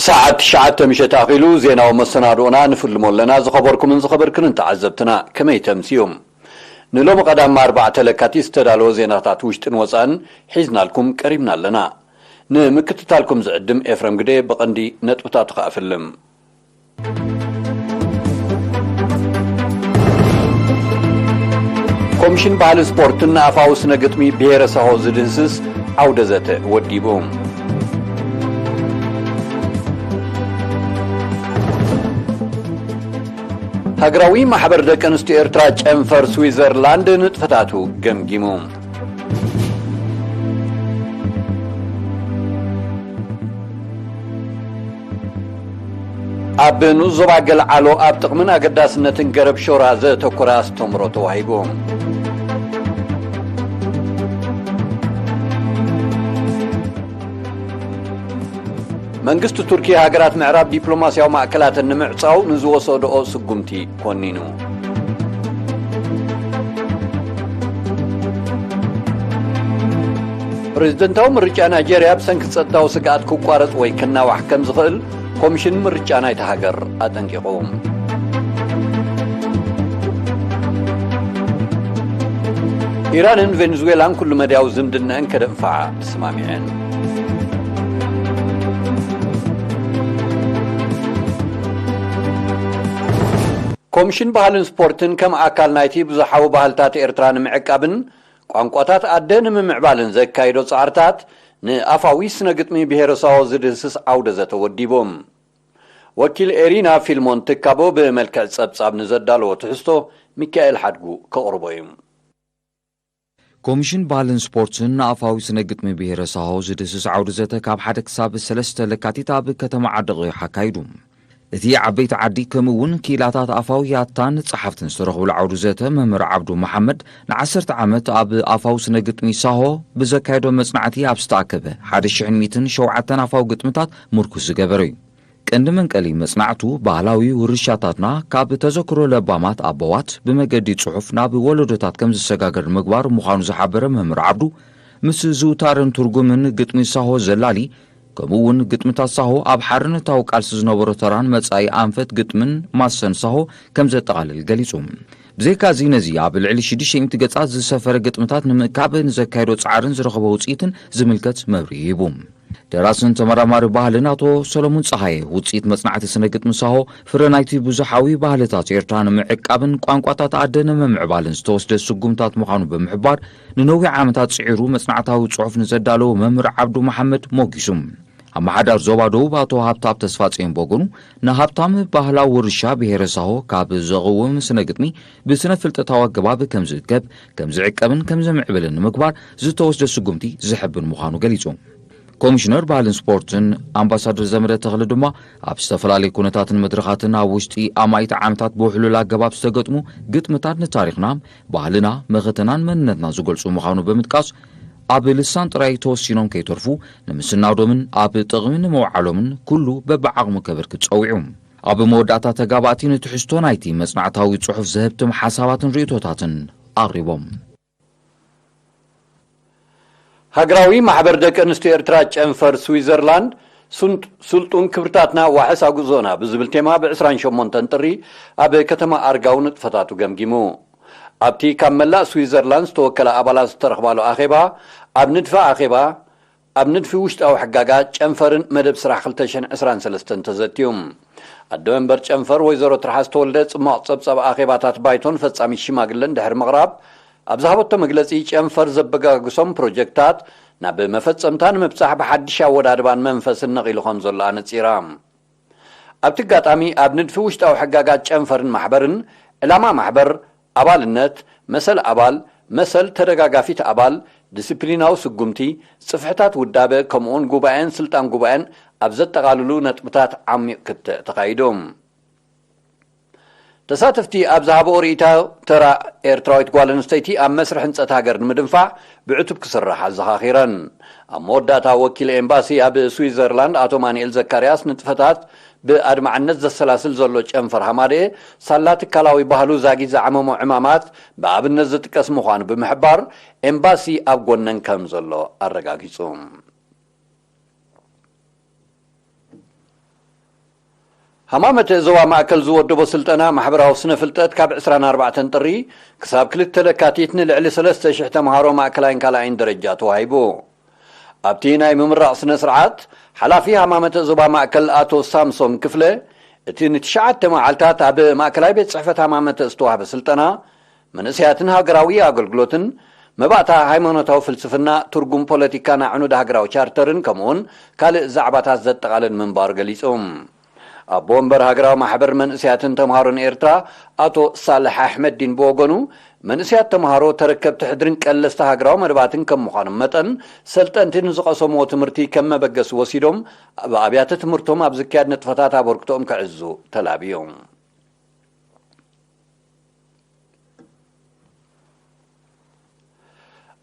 ሰዓት ትሽዓተ ምሸት ኣኺሉ ዜናዊ መሰናድኦና ንፍልሞ ኣለና። ዝኸበርኩምን ዝኸበርክንን ተዓዘብትና፣ ከመይ ተምስዩ? ንሎሚ ቀዳም ኣርባዕተ ለካቲት ዝተዳለወ ዜናታት ውሽጥን ወጻእን ሒዝናልኩም ቀሪብና ኣለና። ንምክትታልኩም ዝዕድም ኤፍረም ግደ፣ ብቐንዲ ነጥብታቱ ከኣ ፍልም። ኮሚሽን ባህልን ስፖርትን ንኣፋዊ ስነ ግጥሚ ብሄረ ሳሆ ዝድህስስ ዓውደ ዘተ ወዲቡ። ሃገራዊ ማሕበር ደቂ ኣንስትዮ ኤርትራ ጨንፈር ስዊዘርላንድ ንጥፈታቱ ገምጊሙ። ኣብ ንኡስ ዞባ ገልዓሎ ኣብ ጥቕምን ኣገዳስነትን ገረብ ሾራ ዘተኮረ ኣስተምህሮ ተዋሂቡ። መንግስቲ ቱርኪ ሃገራት ምዕራብ ዲፕሎማስያዊ ማእከላተን ንምዕጻው ንዝወሰድኦ ስጉምቲ ኮኒኑ። ፕሬዝደንታዊ ምርጫ ናይጄርያ ብሰንኪ ጸጥታዊ ስግኣት ክቋረጽ ወይ ክናዋሕ ከም ዝኽእል ኮሚሽን ምርጫ ናይታ ሃገር ኣጠንቂቑ። ኢራንን ቬኔዙዌላን ኩሉ መዳያዊ ዝምድናኣን ከደንፍዓ ተሰማሚዐን። ኮሚሽን ባህልን ስፖርትን ከም ኣካል ናይቲ ብዙሓዊ ባህልታት ኤርትራ ንምዕቃብን ቋንቋታት ኣደ ንምምዕባልን ዘካይዶ ጻዕርታት ንኣፋዊ ስነ ግጥሚ ብሄረ ሳሆ ዝድህስስ ዓውደ ዘተ ወዲቡ። ወኪል ኤሪና ፊልሞን ትካቦ ብመልክዕ ጸብጻብ ንዘዳለዎ ትሕዝቶ ሚካኤል ሓድጉ ከቕርቦ እዩ። ኮሚሽን ባህልን ስፖርትን ንኣፋዊ ስነ ግጥሚ ብሄረ ሳሆ ዝድህስስ ዓውዲ ዘተ ካብ ሓደ ክሳብ ሰለስተ ለካቲት ኣብ ከተማ ዓዲ ቕይሕ ኣካይዱ። እቲ ዓበይቲ ዓዲ ከምኡ እውን ክኢላታት ኣፋውያታን ጸሓፍትን ዝተረኽብሉ ዓውዲ ዘተ መምህር ዓብዱ መሓመድ ንዓሰርተ ዓመት ኣብ ኣፋዊ ስነ ግጥሚ ሳሆ ብዘካየዶ መጽናዕቲ ኣብ ዝተኣከበ ሓደ ሽሕን ሚእትን ሸውዓተን ኣፋዊ ግጥምታት ምርኩስ ዝገበረ እዩ። ቀንዲ መንቀሊ መጽናዕቱ ባህላዊ ውርሻታትና ካብ ተዘክሮ ለባማት ኣቦዋት ብመገዲ ጽሑፍ ናብ ወለዶታት ከም ዝሰጋገር ምግባር ምዃኑ ዝሓበረ መምህር ዓብዱ፣ ምስ ዝውታርን ትርጉምን ግጥሚ ሳሆ ዘላሊ፣ ከምኡ እውን ግጥምታት ሳሆ ኣብ ሓርነታዊ ቃልሲ ዝነበሮ ተራን መጻኢ ኣንፈት ግጥምን ማሰን ሳሆ ከም ዘጠቓልል ገሊጹ። ብዘይካዚ ነዚ ኣብ ልዕሊ ሽዱሽተ ሚእቲ ገጻት ዝሰፈረ ግጥምታት ንምእካብ ንዘካየዶ ጻዕርን ዝረኸቦ ውጽኢትን ዝምልከት መብርሂ ሂቡ። ደራስን ተመራማሪ ባህልን ኣቶ ሰለሙን ጸሃየ፣ ውጽኢት መጽናዕቲ ስነ ግጥሚ ሳሆ ፍረ ናይቲ ብዙሓዊ ባህልታት ኤርትራ ንምዕቃብን ቋንቋታት ኣደ ንምምዕባልን ዝተወስደ ስጉምታት ምዃኑ ብምሕባር፣ ንነዊሕ ዓመታት ጽዒሩ መጽናዕታዊ ጽሑፍ ንዘዳለወ መምህር ዓብዱ መሓመድ ሞጊሱ። ኣመሓዳር ዞባ ደቡብ ኣቶ ሃብታብ ተስፋጽዮን ብወገኑ፣ ንሃብታም ባህላዊ ውርሻ ብሄረ ሳሆ ካብ ዘቕውም ስነ ግጥሚ ብስነ ፍልጠታዊ ኣገባብ ከም ዝእከብ፣ ከም ዝዕቀብን ከም ዘምዕብልን ንምግባር ዝተወስደ ስጉምቲ ዘሐብን ምዃኑ ገሊጹ። ኮሚሽነር ባህልን ስፖርትን ኣምባሳደር ዘመደ ተኽለ ድማ፣ ኣብ ዝተፈላለዩ ኩነታትን መድረኻትን ኣብ ውሽጢ ኣማኢት ዓመታት ብውሕሉል ኣገባብ ዝተገጥሙ ግጥምታት ንታሪኽና፣ ባህልና፣ መኸተናን መንነትና ዝገልጹ ምዃኑ ብምጥቃስ፣ ኣብ ልሳን ጥራይ ተወሲኖም ከይተርፉ ንምስናዶምን ኣብ ጥቕሚ ንምውዓሎምን ኩሉ በብዓቕሙ ከበርክት ጸዊዑ። ኣብ መወዳእታ ተጋባእቲ ንትሕዝቶ ናይቲ መጽናዕታዊ ጽሑፍ ዘህብትም ሓሳባትን ርእይቶታትን ኣቕሪቦም። ሃገራዊ ማሕበር ደቂ ኣንስትዮ ኤርትራ ጨንፈር ስዊዘርላንድ ሱን-፣ ስልጡን ክብርታትና ዋሕስ ኣጉዞና ብዝብል ቴማ ብ ዕስራን ሸሞንተን ጥሪ ኣብ ከተማ ኣርጋው ንጥፈታቱ ገምጊሙ። ኣብቲ ካብ መላእ ስዊዘርላንድ ዝተወከላ ኣባላት ዝተረኽባሉ ኣኼባ፣ ኣብ ንድፊ ኣኼባ፣ ኣብ ንድፊ ውሽጣዊ ሕጋጋ ጨንፈርን መደብ ስራሕ ክልተ ሽሕን ዕስራን ሰለስተን ተዘትዩ። ኣደ መንበር ጨንፈር ወይዘሮ ትርሓስ ተወልደ ጽማቕ ጸብጻብ ኣኼባታት ባይቶን ፈጻሚ ሽማግለን ድሕሪ ምቕራብ፣ ኣብ ዝሃበቶ መግለጺ፣ ጨንፈር ዘበጋግሶም ፕሮጀክታት ናብ መፈጸምታ ንምብጻሕ ብሓድሽ ኣወዳድባን መንፈስን ነቒሉ ከም ዘሎ ኣነጺራ። ኣብቲ ኣጋጣሚ፣ ኣብ ንድፊ ውሽጣዊ ሕጋጋት ጨንፈርን ማሕበርን፣ ዕላማ ማሕበር፣ ኣባልነት፣ መሰል ኣባል፣ መሰል ተደጋጋፊት ኣባል፣ ዲስፕሊናዊ ስጉምቲ፣ ጽፍሕታት ውዳበ፣ ከምኡውን ጉባኤን ስልጣን ጉባኤን ኣብ ዘጠቓልሉ ነጥብታት ዓሚቕ ክትዕ ተኻይዱ። ተሳተፍቲ ኣብ ዝሃብኦ ርእይታ፣ ተራ ኤርትራዊት ጓል ኣንስተይቲ ኣብ መስርሕ ህንጸት ሃገር ንምድንፋዕ ብዕቱብ ክስራሕ ኣዘኻኺረን። ኣብ መወዳእታ፣ ወኪል ኤምባሲ ኣብ ስዊዘርላንድ ኣቶ ማንኤል ዘካርያስ፣ ንጥፈታት ብኣድማዕነት ዘሰላስል ዘሎ ጨንፈር ሃማደኤ፣ ሳላ ትካላዊ ባህሉ ዛጊት ዝዓመሞ ዕማማት ብኣብነት ዝጥቀስ ምዃኑ ብምሕባር፣ ኤምባሲ ኣብ ጎነን ከም ዘሎ ኣረጋጊጹ። ሃማመተ ዞባ ማእከል ዝወደቦ ስልጠና ማሕበራዊ ስነ ፍልጠት ካብ ዕስራን ኣርባዕተን ጥሪ ክሳብ ክልተ ለካቲት ንልዕሊ ሰለስተ ሽሕ ተምሃሮ ማእከላይን ካልኣይን ደረጃ ተዋሂቡ። ኣብቲ ናይ ምምራቕ ስነ ስርዓት ሓላፊ ሃማመተ ዞባ ማእከል ኣቶ ሳምሶም ክፍለ፣ እቲ ንትሽዓተ መዓልታት ኣብ ማእከላይ ቤት ጽሕፈት ሃማመተ ዝተዋህበ ስልጠና መንእሰያትን ሃገራዊ ኣገልግሎትን፣ መባእታ ሃይማኖታዊ ፍልስፍና፣ ትርጉም ፖለቲካን ኣዕኑድ ሃገራዊ ቻርተርን ከምኡውን ካልእ ዛዕባታት ዘጠቓልል ምንባሩ ገሊጹ። ኣቦ ወንበር ሃገራዊ ማሕበር መንእሰያትን ተምሃሮን ኤርትራ ኣቶ ሳልሕ ኣሕመዲን ብወገኑ፣ መንእሰያት ተምሃሮ ተረከብቲ ሕድርን ቀለስቲ ሃገራዊ መደባትን ከም ምዃኖም መጠን፣ ሰልጠንቲ ንዝቐሰምዎ ትምህርቲ ከም መበገሲ ወሲዶም፣ ኣብ ኣብያተ ትምህርቶም ኣብ ዝካየድ ንጥፈታት ኣበርክቶኦም ከዕዝዙ ተላብዮም።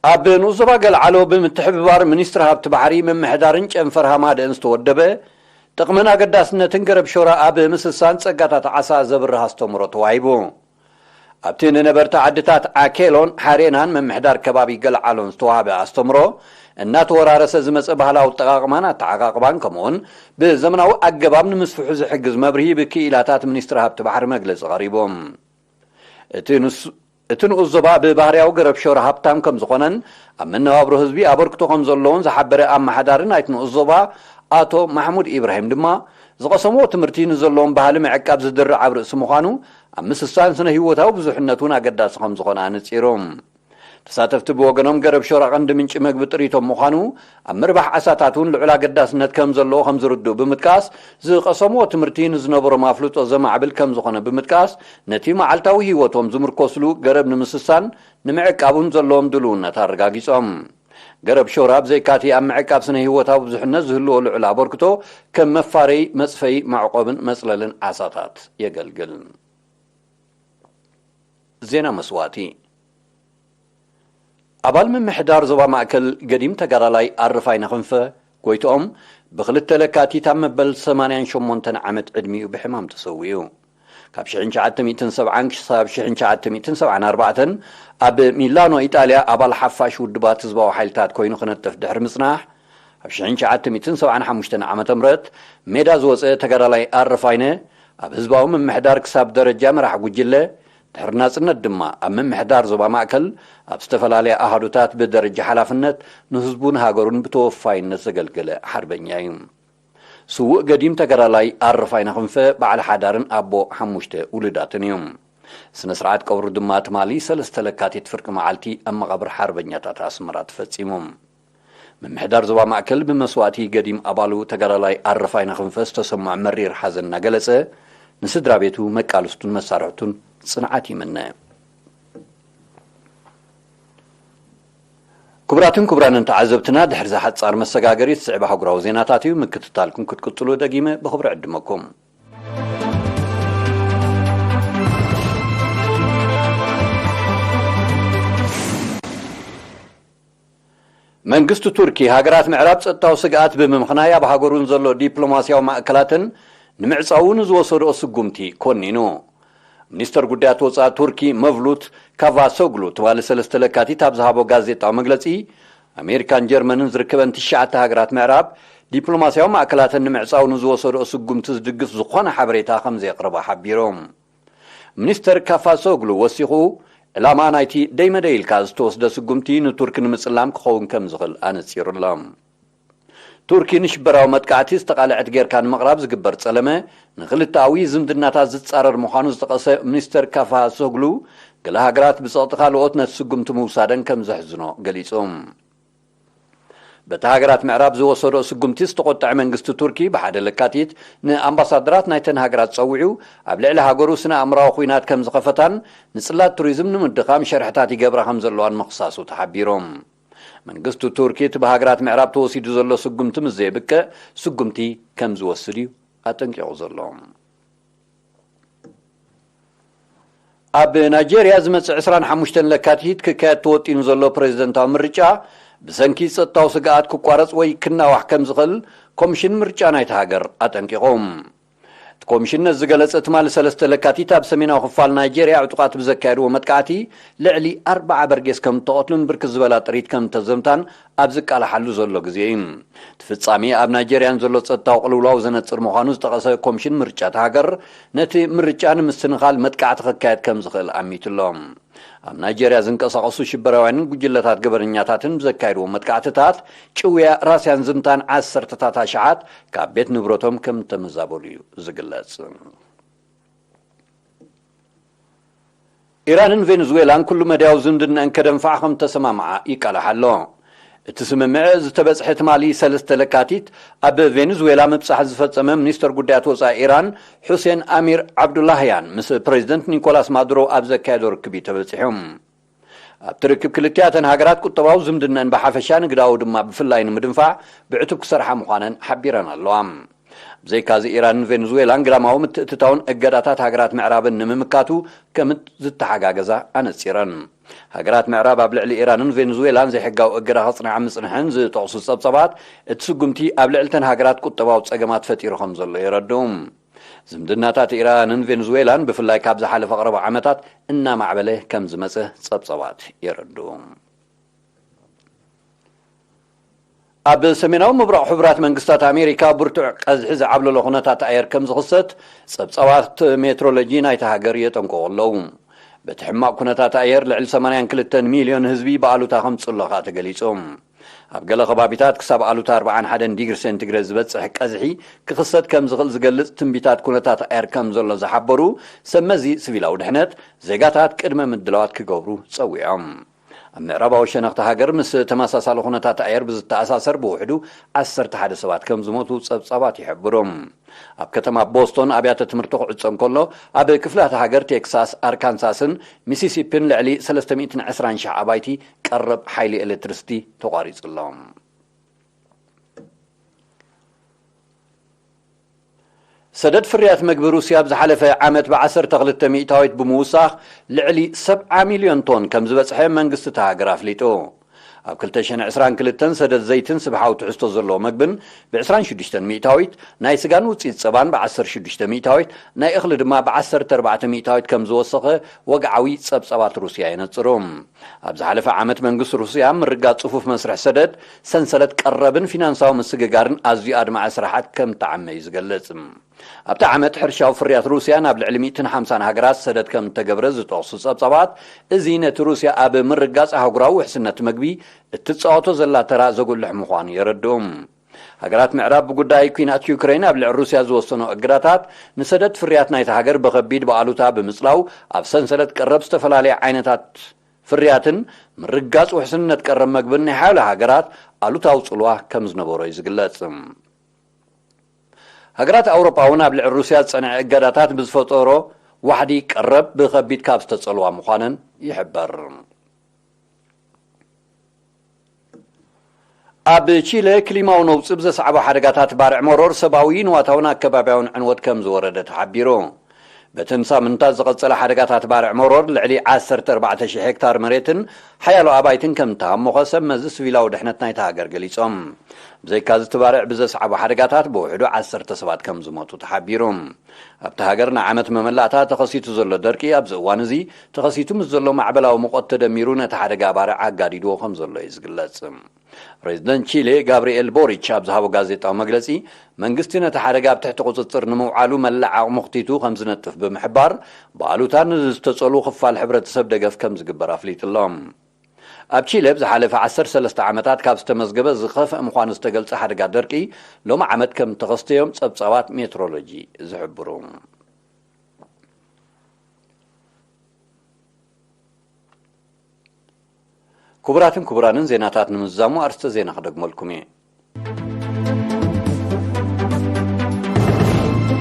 ኣብ ንኡስ ዞባ ገልዓሎ ብምትሕብባር ሚኒስትሪ ሃብቲ ባሕሪ፣ ምምሕዳርን ጨንፈር ሃማደእን ዝተወደበ ጥቕምን ኣገዳስነትን ገረብ ሾራ ኣብ ምስሳን ጸጋታት ዓሳ ዘብርህ ኣስተምህሮ ተዋሂቡ። ኣብቲ ንነበርቲ ዓድታት ዓኬሎን ሓሬናን ምምሕዳር ከባቢ ገልዓሎን ዝተዋህበ ኣስተምህሮ፣ እናተወራረሰ ዝመጸ ባህላዊ ኣጠቓቕማን ኣተዓቓቕባን ከምኡውን ብዘመናዊ ኣገባብ ንምስፍሑ ዝሕግዝ መብርሂ ብክኢላታት ሚኒስትሪ ሃብቲ ባሕሪ መግለጺ ቀሪቡ። እቲ ንሱ እቲ ንኡስ ዞባ ብባህርያዊ ገረብ ሾራ ሃብታም ከም ዝኾነን ኣብ መነባብሮ ህዝቢ ኣበርክቶ ከም ዘለዎን ዝሓበረ ኣመሓዳሪ ናይቲ ንኡስ ዞባ ኣቶ ማሕሙድ ኢብራሂም ድማ፣ ዝቐሰምዎ ትምህርቲ ንዘለዎም ባህሊ ምዕቃብ ዝድርዕ ኣብ ርእሲ ምዃኑ፣ ኣብ ምስሳን ስነ ህይወታዊ ብዙሕነት እውን ኣገዳሲ ከም ዝኾነ ኣነጺሩ። ተሳተፍቲ ብወገኖም፣ ገረብ ሾራ ቀንዲ ምንጪ መግቢ ጥሪቶም ምዃኑ፣ ኣብ ምርባሕ ዓሳታት እውን ልዑል ኣገዳስነት ከም ዘለዎ ከም ዝርድኡ ብምጥቃስ፣ ዝቐሰምዎ ትምህርቲ ንዝነበሮም ኣፍልጦ ዘማዕብል ከም ዝኾነ ብምጥቃስ፣ ነቲ መዓልታዊ ህይወቶም ዝምርኮስሉ ገረብ ንምስሳን ንምዕቃቡን ዘለዎም ድልውነት ኣረጋጊጾም። ገረብ ሾራ ብዘይካቲ ኣብ ምዕቃብ ስነ ህይወታዊ ብዙሕነት ዝህልዎ ልዑል ኣበርክቶ፣ ከም መፋረዪ፣ መጽፈዪ፣ መዕቆብን መጽለልን ዓሳታት የገልግል። ዜና መስዋእቲ። ኣባል ምምሕዳር ዞባ ማእከል ገዲም ተጋዳላይ ኣረፋይነ ክንፈ ጎይትኦም፣ ብክልተ ለካቲት ኣብ መበል ሰማንያን ሸሞንተን ዓመት ዕድሚኡ ብሕማም ተሰዊኡ። ካብ ሽሕን ትሽዓተ ሚእትን ሰብዓን ክሳብ ሽሕን ትሽዓተ ሚእትን ሰብዓን ኣርባዕተን ኣብ ሚላኖ ኢጣልያ ኣባል ሓፋሽ ውድባት ህዝባዊ ሓይልታት ኮይኑ ክነጥፍ ድሕሪ ምጽናሕ፣ ኣብ ሽሕን ትሽዓተ ሚእትን ሰብዓን ሓሙሽተን ዓመተ ምህረት ሜዳ ዝወጸ ተጋዳላይ ኣረፋይነ፣ ኣብ ህዝባዊ ምምሕዳር ክሳብ ደረጃ መራሕ ጉጅለ፣ ድሕሪ ናጽነት ድማ ኣብ ምምሕዳር ዞባ ማእከል ኣብ ዝተፈላለያ ኣሃዱታት ብደረጃ ሓላፍነት ንህዝቡን ሃገሩን ብተወፋይነት ዘገልገለ ሓርበኛ እዩ። ስዉእ ገዲም ተጋዳላይ ኣረፋይነ ክንፈ በዓል ሓዳርን ኣቦ ሓሙሽተ ውሉዳትን እዩ። ስነ ስርዓት ቀብሩ ድማ ትማሊ ሰለስተ ለካቲት ፍርቂ መዓልቲ ኣብ መቓብር ሓርበኛታት ኣስመራ ተፈጺሙ። ምምሕዳር ዞባ ማእከል ብመስዋእቲ ገዲም ኣባሉ ተጋዳላይ ኣረፋይነ ክንፈ ዝተሰምዖ መሪር ሓዘን እናገለጸ፣ ንስድራ ቤቱ፣ መቃልስቱን መሳርሕቱን ጽንዓት ይምነ። ክቡራትን ክቡራንን ተዓዘብትና፣ ድሕሪዚ ሓጻር መሰጋገሪት ዝስዕብ ኣህጉራዊ ዜናታት እዩ። ምክትታልኩም ክትቅጽሉ ደጊመ ብኽብሪ ዕድመኩም። መንግስቲ ቱርኪ፣ ሃገራት ምዕራብ ጸጥታዊ ስግኣት ብምምኽናይ፣ ኣብ ሃገሩን ዘሎ ዲፕሎማስያዊ ማእከላትን ንምዕጻዉ ንዝወሰድኦ ስጉምቲ ኮኒኑ። ሚኒስተር ጉዳያት ወጻኢ ቱርኪ መቭሉት ካቫሶግሉ ትማሊ ሰለስተ ለካቲት ኣብ ዝሃቦ ጋዜጣዊ መግለጺ፣ ኣሜሪካን ጀርመንን ዝርከበን ትሽዓተ ሃገራት ምዕራብ፣ ዲፕሎማስያዊ ማእከላተን ንምዕጻው ንዝወሰድኦ ስጉምቲ ዝድግፍ ዝኾነ ሓበሬታ ከም ዘየቕረባ ሓቢሮም። ሚኒስተር ካፋሶግሉ ወሲኹ፣ ዕላማ ናይቲ ደይመደይ ኢልካ ዝተወስደ ስጉምቲ ንቱርኪ ንምጽላም ክኸውን ከም ዝኽእል ኣነጺሩ ኣሎ። ቱርኪ ንሽበራዊ መጥቃዕቲ ዝተቓልዐት ጌርካ ንምቕራብ ዝግበር ጸለመ፣ ንኽልተኣዊ ዝምድናታት ዝጻረር ምዃኑ ዝጠቐሰ ሚኒስተር ካፋሶግሉ፣ ገለ ሃገራት ብጸቕጢ ካልኦት ነቲ ስጉምቲ ምውሳደን ከም ዘሕዝኖ ገሊጹ። በቲ ሃገራት ምዕራብ ዝወሰዶ ስጉምቲ ዝተቖጠዐ መንግስቲ ቱርኪ፣ ብሓደ ለካቲት ንኣምባሳደራት ናይተን ሃገራት ጸዊዑ፣ ኣብ ልዕሊ ሃገሩ ስነ ኣእምራዊ ኹናት ከም ዝኸፈታን ንጽላት ቱሪዝም ንምድኻም ሸርሕታት ይገብራ ከም ዘለዋን ምኽሳሱ ተሓቢሩ። መንግስቲ ቱርኪ እቲ ብሃገራት ምዕራብ ተወሲዱ ዘሎ ስጉምቲ ምስ ዘየብቅዕ፣ ስጉምቲ ከም ዝወስድ እዩ ኣጠንቂቑ ዘሎ። ኣብ ናይጄርያ ዝመጽእ ዕስራን ሓሙሽተን ለካቲት ክካየድ ተወጢኑ ዘሎ ፕሬዝደንታዊ ምርጫ፣ ብሰንኪ ጸጥታዊ ስግኣት ክቋረጽ ወይ ክናዋሕ ከም ዝኽእል ኮሚሽን ምርጫ ናይቲ ሃገር ኣጠንቂቑ። እቲ ኮሚሽን ነዚ ዝገለጸ ትማሊ ሰለስተ ለካቲት፣ ኣብ ሰሜናዊ ክፋል ናይጄርያ ዕጡቓት ብዘካየድዎ መጥቃዕቲ ልዕሊ ኣርብዓ በርጌስ ከም እተቐትሉን ብርክት ዝበላ ጥሪት ከም እተዘምታን ኣብ ዝቃላሓሉ ዘሎ ግዜ እዩ። እቲ ፍጻሜ ኣብ ናይጀርያን ዘሎ ጸጥታዊ ቅልውላው ዘነጽር ምዃኑ ዝጠቐሰ ኮሚሽን ምርጫ እታ ሃገር፣ ነቲ ምርጫ ንምስትንኻል መጥቃዕቲ ክካየድ ከም ዝኽእል ኣሚቱ ኣሎ። ኣብ ናይጀርያ ዝንቀሳቐሱ ሽበራውያንን ጉጅለታት ገበነኛታትን ብዘካየድዎ መጥቃዕትታት፣ ጭውያ ራስያን ዝምታን ዓሰርተታት ኣሽሓት ካብ ቤት ንብረቶም ከም ተመዛበሉ እዩ ዝግለጽ። ኢራንን ቬንዙዌላን ኩሉ መዳያዊ ዝምድናን ከደንፋዕ ከም ተሰማምዓ ይቃላሕ ኣሎ። እቲ ስምምዕ ዝተበጽሐ ትማሊ ሰለስተ ለካቲት ኣብ ቬንዙዌላ ምብጻሕ ዝፈጸመ ሚኒስተር ጉዳያት ወጻኢ ኢራን ሑሴን ኣሚር ዓብዱላህያን ምስ ፕሬዚደንት ኒኮላስ ማዱሮ ኣብ ዘካየዶ ርክብ እዩ ተበጺሑ። ኣብቲ ርክብ ክልቲኣተን ሃገራት ቁጠባዊ ዝምድነን ብሓፈሻ ንግዳዊ ድማ ብፍላይ ንምድንፋዕ ብዕቱብ ክሰርሓ ምዃነን ሓቢረን ኣለዋ። ብዘይካዚ ኢራንን ቬንዙዌላን ግዳማዊ ምትእትታውን እገዳታት ሃገራት ምዕራብን ንምምካቱ ከም ዝተሓጋገዛ ኣነጺረን። ሃገራት ምዕራብ ኣብ ልዕሊ ኢራንን ቬንዙዌላን ዘይሕጋዊ እገዳ ከጽንዓ ምጽንሐን ዝጠቕሱ ጸብጸባት፣ እቲ ስጉምቲ ኣብ ልዕልተን ሃገራት ቁጠባዊ ጸገማት ፈጢሩ ከም ዘሎ የረድኡ። ዝምድናታት ኢራንን ቬንዙዌላን ብፍላይ ካብ ዝሓለፈ ቀረባ ዓመታት እናማዕበለ ከም ዝመጸ ጸብጸባት የረድኡ። ኣብ ሰሜናዊ ምብራቕ ሕቡራት መንግስታት ኣሜሪካ ብርቱዕ ቀዝሒ ዝዓብለሎ ኩነታት ኣየር ከም ዝኽሰት ጸብጻባት ሜትሮሎጂ ናይታ ሃገር የጠንቅቑ ኣለዉ። በቲ ሕማቕ ኩነታት ኣየር ልዕሊ ሰማንያን ክልተን ሚልዮን ህዝቢ ብኣሉታ ከም ዝጽሎ ከኣ ተገሊጹ። ኣብ ገለ ከባቢታት ክሳብ ኣሉታ ኣርብዓን ሓደን ዲግሪ ሴንቲግሬድ ዝበጽሕ ቀዝሒ ክኽሰት ከም ዝኽእል ዝገልጽ ትንቢታት ኩነታት ኣየር ከም ዘሎ ዝሓበሩ ሰብ መዚ ሲቪላዊ ድሕነት፣ ዜጋታት ቅድመ ምድላዋት ክገብሩ ጸዊዖም። ኣብ ምዕራባዊ ሸነኽቲ ሃገር ምስ ተመሳሳሊ ኩነታት ኣየር ብዝተኣሳሰር ብውሕዱ ዓሰርተ ሓደ ሰባት ከም ዝሞቱ ጸብጻባት ይሕብሩ። ኣብ ከተማ ቦስቶን ኣብያተ ትምህርቲ ክዕጾ እንከሎ፣ ኣብ ክፍላተ ሃገር ቴክሳስ፣ ኣርካንሳስን ሚሲሲፒን ልዕሊ ሰለስተ ሚእትን ዕስራን ሺሕ ኣባይቲ ቀረብ ሓይሊ ኤሌክትሪሲቲ ተቋሪጹ ኣሎ። ሰደድ ፍርያት መግቢ ሩስያ ኣብ ዝሓለፈ ዓመት ብዓሰርተ ክልተ ሚእታዊት ብምውሳኽ ልዕሊ ሰብዓ ሚልዮን ቶን ከም ዝበጽሐ መንግስቲ እታ ሃገር ኣፍሊጡ። ኣብ ክልተ ሽሕን ዕስራን ክልተን ሰደድ ዘይትን ስብሓዊ ትሕዝቶ ዘለዎ መግብን ብዕስራን ሽዱሽተን ሚእታዊት፣ ናይ ስጋን ውጽኢት ጸባን ብዓሰርተ ሽዱሽተ ሚእታዊት፣ ናይ እኽሊ ድማ ብዓሰርተ ኣርባዕተ ሚእታዊት ከም ዝወሰኸ ወግዓዊ ጸብጻባት ሩስያ የነጽሩ። ኣብ ዝሓለፈ ዓመት መንግስቲ ሩስያ ምርጋጽ ጽፉፍ መስርሕ ሰደድ፣ ሰንሰለት ቀረብን ፊናንሳዊ ምስግጋርን ኣዝዩ ኣድማዒ ስራሓት ከም ተዓመ እዩ ዝገልጽ። ኣብቲ ዓመት ሕርሻዊ ፍርያት ሩስያ ናብ ልዕሊ ሚእትን ሓምሳን ሃገራት ሰደድ ከም እተገብረ ዝጠቕሱ ጸብጻባት፣ እዚ ነቲ ሩስያ ኣብ ምርጋጽ ኣህጉራዊ ውሕስነት መግቢ እትጻወቶ ዘላ ተራ ዘጉልሕ ምዃኑ የረድኡ። ሃገራት ምዕራብ ብጉዳይ ኲናት ዩክሬን ኣብ ልዕሊ ሩስያ ዝወሰኖ እገዳታት ንሰደድ ፍርያት ናይታ ሃገር ብኸቢድ ብኣሉታ ብምጽላው፣ ኣብ ሰንሰለት ቀረብ ዝተፈላለየ ዓይነታት ፍርያትን ምርጋጽ ውሕስነት ቀረብ መግብን ናይ ሓያሎ ሃገራት ኣሉታዊ ጽልዋ ከም ዝነበሮ እዩ ዝግለጽ። ሃገራት ኣውሮጳ እውን ኣብ ልዕሊ ሩስያ ዝጸንዐ እገዳታት ብዝፈጠሮ ዋሕዲ ቀረብ ብኸቢድ ካብ ዝተጸልዋ ምዃነን ይሕበር። ኣብ ቺለ ክሊማዊ ነውጺ ብዘስዓቦ ሓደጋታት ባርዕ መሮር ሰብኣዊ፣ ንዋታውን ኣከባብያውን ዕንወት ከም ዝወረደ ተሓቢሩ። በተን ሳምንታት ዝቐጸለ ሓደጋታት ባርዕ መሮር ልዕሊ ዓሰርተ ኣርባዕተ ሽሕ ሄክታር መሬትን ሓያሎ ኣባይትን ከም እተሃሞኸ ሰብ መዚ ሲቪላዊ ድሕነት ናይታ ሃገር ገሊጾም። ብዘይካዚ እቲ ባርዕ ብዘስዓቦ ሓደጋታት ብውሕዱ ዓሰርተ ሰባት ከም ዝሞቱ ተሓቢሩ። ኣብታ ሃገር ንዓመት መመላእታ ተኸሲቱ ዘሎ ደርቂ ኣብዚ እዋን እዚ ተኸሲቱ ምስ ዘሎ ማዕበላዊ ሙቐት ተደሚሩ ነቲ ሓደጋ ባርዕ ኣጋዲድዎ ከም ዘሎ እዩ ዝግለጽ። ፕሬዚደንት ቺሌ ጋብርኤል ቦሪች ኣብ ዝሃቦ ጋዜጣዊ መግለጺ፣ መንግስቲ ነቲ ሓደጋ ኣብ ትሕቲ ቁጽጽር ንምውዓሉ መላእ ዓቕሙ ኣኽቲቱ ከም ዝነጥፍ ብምሕባር፣ ብኣሉታ ንዝተጸልዉ ክፋል ሕብረተሰብ ደገፍ ከም ዝግበር ኣፍሊጡ ኣሎ። ኣብ ቺለ ኣብ ዝሓለፈ ዓሰርተ ሰለስተ ዓመታት ካብ ዝተመዝገበ ዝኸፍአ ምዃኑ ዝተገልጸ ሓደጋ ደርቂ፣ ሎሚ ዓመት ከም እተኸስተ እዮም ጸብጻባት ሜትሮሎጂ ዝሕብሩ። ክቡራትን ክቡራንን፣ ዜናታት ንምዝዛሙ ኣርእስተ ዜና ክደግመልኩም እየ።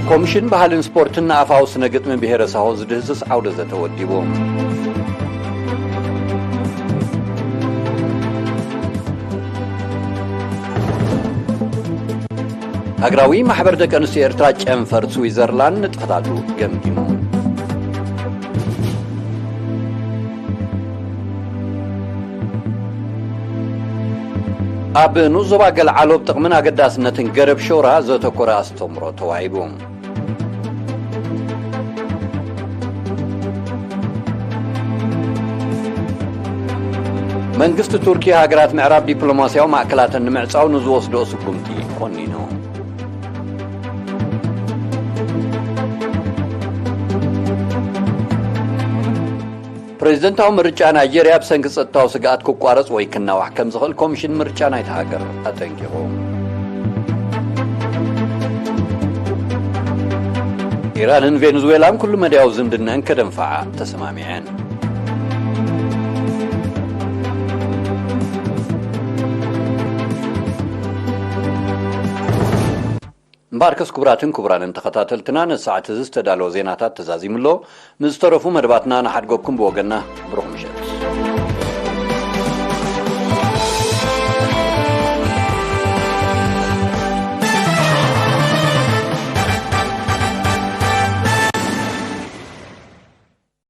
ኮሚሽን ባህልን ስፖርትን ንኣፋዊ ስነ ግጥሚ ብሄረ ሳሆ ዝድህስስ ዓውደ ዘተ ወዲቡ። ሃገራዊ ማሕበር ደቂ ኣንስትዮ ኤርትራ ጨንፈር ስዊዘርላንድ ንጥፈታቱ ገምጊሙ። ኣብ ንኡስ ዞባ ገልዓሎ ኣብ ጥቕምን ኣገዳስነትን ገረብ ሾራ ዘተኮረ ኣስተምህሮ ተዋሂቡ። መንግስቲ ቱርኪ ሃገራት ምዕራብ ዲፕሎማስያዊ ማእከላተን ንምዕጻው ንዝወስድኦ ስጉምቲ ኮኒኑ። ፕሬዝደንታዊ ምርጫ ናይጄርያ ብሰንኪ ጸጥታዊ ስግኣት ክቋረጽ ወይ ክናዋሕ ከም ዝኽእል ኮሚሽን ምርጫ ናይታ ሃገር ኣጠንቂቑ። ኢራንን ቬንዙዌላን ኩሉ መዳያዊ ዝምድነን ከደንፍዓ ተሰማሚዐን። እምበኣርከስ ክቡራትን ክቡራንን ተኸታተልትና፣ ነዚ ሰዓት እዚ ዝተዳለወ ዜናታት ተዛዚሙ ኣሎ። ንዝተረፉ መደባትና ንሓድገኩም ብወገንና ብሩኽ ምሸት።